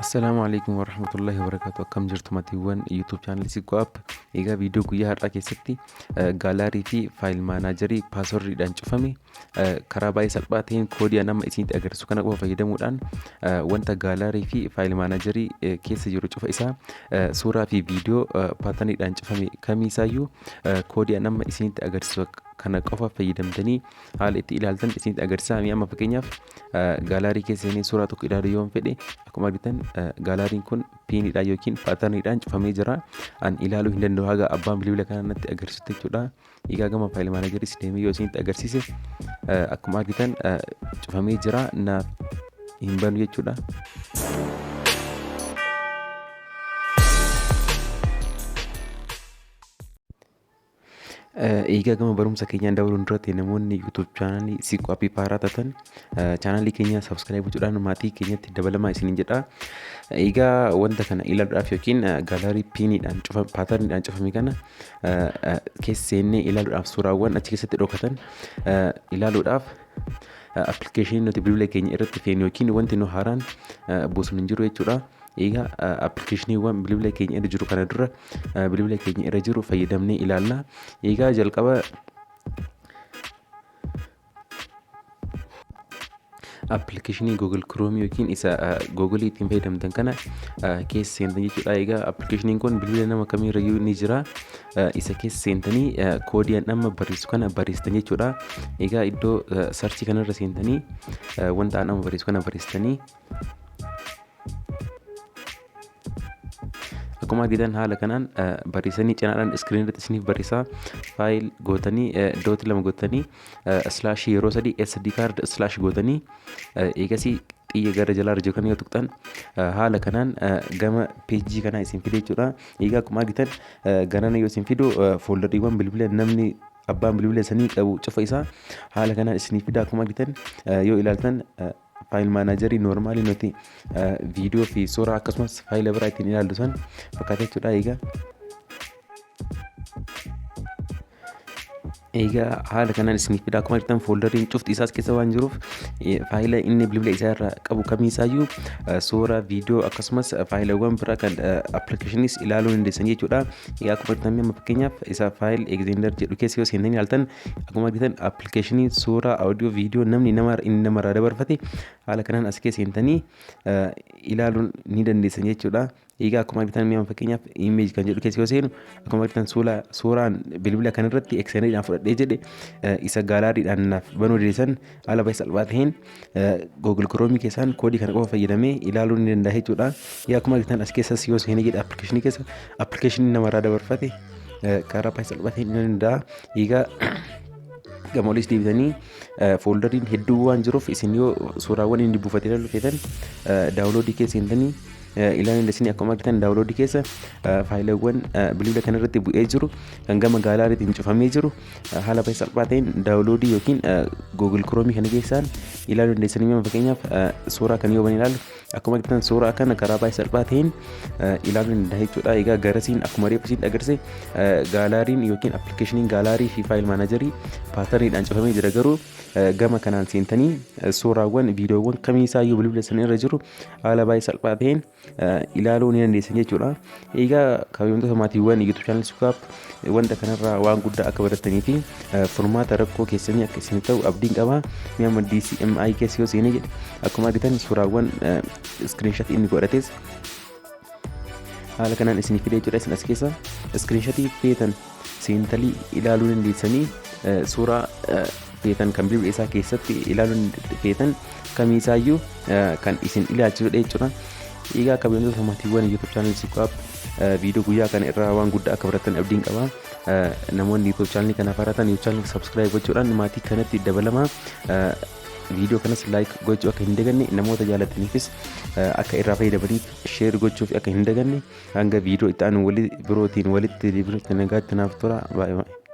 Assalaamu alaikum warahmatullahi wabarakatuh. Akkam jirtu maatiiwwan YouTube channel Sikkoo App? Egaa viidiyoo guyyaa har'aa keessatti gallery fi file manager passwordiidhaan cufame karaa baay'ee salphaa ta'een koodii an amma isinitti agarsiisu kana qofa fayyadamuudhaan wanta gallery fi file manager keessa jiru cufa isaa, suuraa fi viidiyoo patterniidhaan cufame kamiisaayyuu koodii an amma isinitti agarsiisu kana qofa fayyadamtanii haala itti ilaaltan isinitti agarsiisa. Mee amma fakkeenyaaf gallery keessa seenee suuraa tokko ilaaluu yoon fedhe, akkuma argitan galleryn kun PINiidhaan yookiin patterniidhaan cufamee jira. An ilaaluu hin danda'u haga abbaan bilbila kana natti agarsiisutti jechuudha. Egaa gama file manageris deemee yoo isinitti agarsiise, akkuma argitan cufamee jira, naaf hin banu jechuudha. Egaa gama barumsa keenyaan dabaluun duratti namoonni YouTube channelii Siqqoo Appii haaraa taatan channelii keenya subscribe gochuudhaan maatii keenyatti dabalamaa isiniin jedha. Egaa wanta kana ilaaluudhaaf yookiin gallery PINiidhaan cufa patterniidhaan cufame kana keessa seennee ilaaluudhaaf, suuraawwan achi keessatti dhokatan ilaaluudhaaf, applicationii nuti bilbila keenya irratti feenu yookiin wanti nu haaraan buusnu hin jiru jechuudha. Egaa applicationiiwwan bilbila keenya irra jiru kana dura bilbila keenya irra jiru fayyadamnee ilaalla. Egaa jalqaba applicationii Google Chrome yookiin isa Google ittiin fayyadamtan kana keessa seentan jechuudha. Egaa applicationiin kun bilbila nama kamiirrayyuu ni jira. Isa keessa seentanii koodii an amma barreessu kana barreessitan jechuudha. Egaa iddoo searchii kanarra seentanii wanta an amma barreessu kana barreessitanii, akkuma argitan haala kanaan barreessanii cinaadhaan screen irratti isiniif barreessaa. File gootanii, dot lama gootanii, slashii yeroo sadii, SD card slash gootanii, eegasii xiyya gara jalaa irra jiru kan yoo tuqxan haala kanaan gama pageii kanaa isin fide jechuudha. Egaa akkuma argitan garana yoo isin fidu folderiiwwan bilbila namni abbaan bilbila sanii qabu cufa isaa haala kanaan isiniif fida. Akkuma argitan yoo ilaaltan file managerii normalii nuti viidiyoo fi suuraa akkasumas faayila biraa ittiin ilaallu san fakkaata jechuudha. Egaa haala kanaan isiniif fida. Akkuma argitan folderiin cufti isaas keessa waan jiruuf faayila inni bilbila isaa irraa qabu kamiisaayyuu, suuraa, viidiyoo akkasumas faayilawwan biraa kan applicationiis ilaaluu dandeessan jechuudha. Egaa akkuma argitan amma fakkeenyaaf isa File Extender jedhu keessa yoo seentanii ilaaltan, akkuma argitan applicationii suuraa, audio, viidiyoo namni nama inni namarraa dabarfate haala kanaan as keessa seentanii ilaaluun ni dandeessan jechuudha. Egaa akkuma argitan mi'a fakkeenyaaf image kan jedhu keessa yoo seenu, akkuma argitan suuraan bilbila kanarratti Xenderiidhaan fudhadhee jedhe isa gallerydhaan naaf banuu dandeessan haala baay'ee salphaa ta'een Google Chrome keessaan koodii kana qofa fayyadamee ilaaluu ni danda'a jechuudha. Egaa akkuma argitan as keessas yoo seenee jedhe applicationii keessa applicationii namarraa dabarfate karaa baay'ee salphaa ta'een ni danda'a. Egaa gamoolis deebitanii folderiin hedduu waan jiruuf isin yoo suuraawwan inni buufatee ilaaluu feetan downloadii keessa seentanii ilaaluu dandeessanii. Akkuma argitan downloadii keessa faayilawwan bilbila kanarratti bu'ee jiru kan gama galleryitiin cufamee jiru haala baay'ee salphaa ta'een downloadii yookiin Google Chrome kana keessaan ilaaluu dandeessanii. Fakkeenyaaf suuraa kan yoo ban ilaalu, akkuma argitan suuraa kana karaa baay'ee salphaa ta'een ilaaluu danda'a jechuudha. Egaa garasiin akkuma reefu isiin agarsiise galleryn yookiin applicationiin gallery fi file managerii patterniidhaan cufamee jira, garuu gama kanaan seentanii suuraawwan, viidiyoowwan kamiisaayyuu bilbila sana irra jiru haala baay'ee salphaa ta'een ilaaluu ni dandeessan jechuudha. Egaa kabajamtoota maatiiwwan YouTube channel Sukaap, wanta kanarraa waan guddaa akka baratanii fi furmaata rakkoo keessanii akka isin ta'u abdiin qaba. Mi'a amma DCMI keessa yoo seenee jedhe, akkuma argitan suuraawwan screenshot inni godhates haala kanaan isinii fidee jechuudha. Isin as keessa screenshotii feetan seentanii ilaaluu dandeessanii, suuraa feetan kan bilbila isaa keessatti ilaaluu feetan kamiisaayyuu kan isin ilaalchisudha jechuudha. Egaa kabajamtoota maatiiwwan YouTube channel Siqaap, viidiyoo guyyaa kana irraa waan guddaa akka baratan abdiin qaba. Namoonni YouTube channel kanaaf haaratan YouTube channel subscribe gochuudhaan maatii kanatti dabalamaa. Viidiyoo kanas like gochuu akka hin daganne, namoota jaalataniifis akka irraa fayyadamaniif share gochuuf akka hin daganne. Hanga viidiyoo itti aanu birootiin walitti deebinutti nagaatti naaf tura. Baay'ee.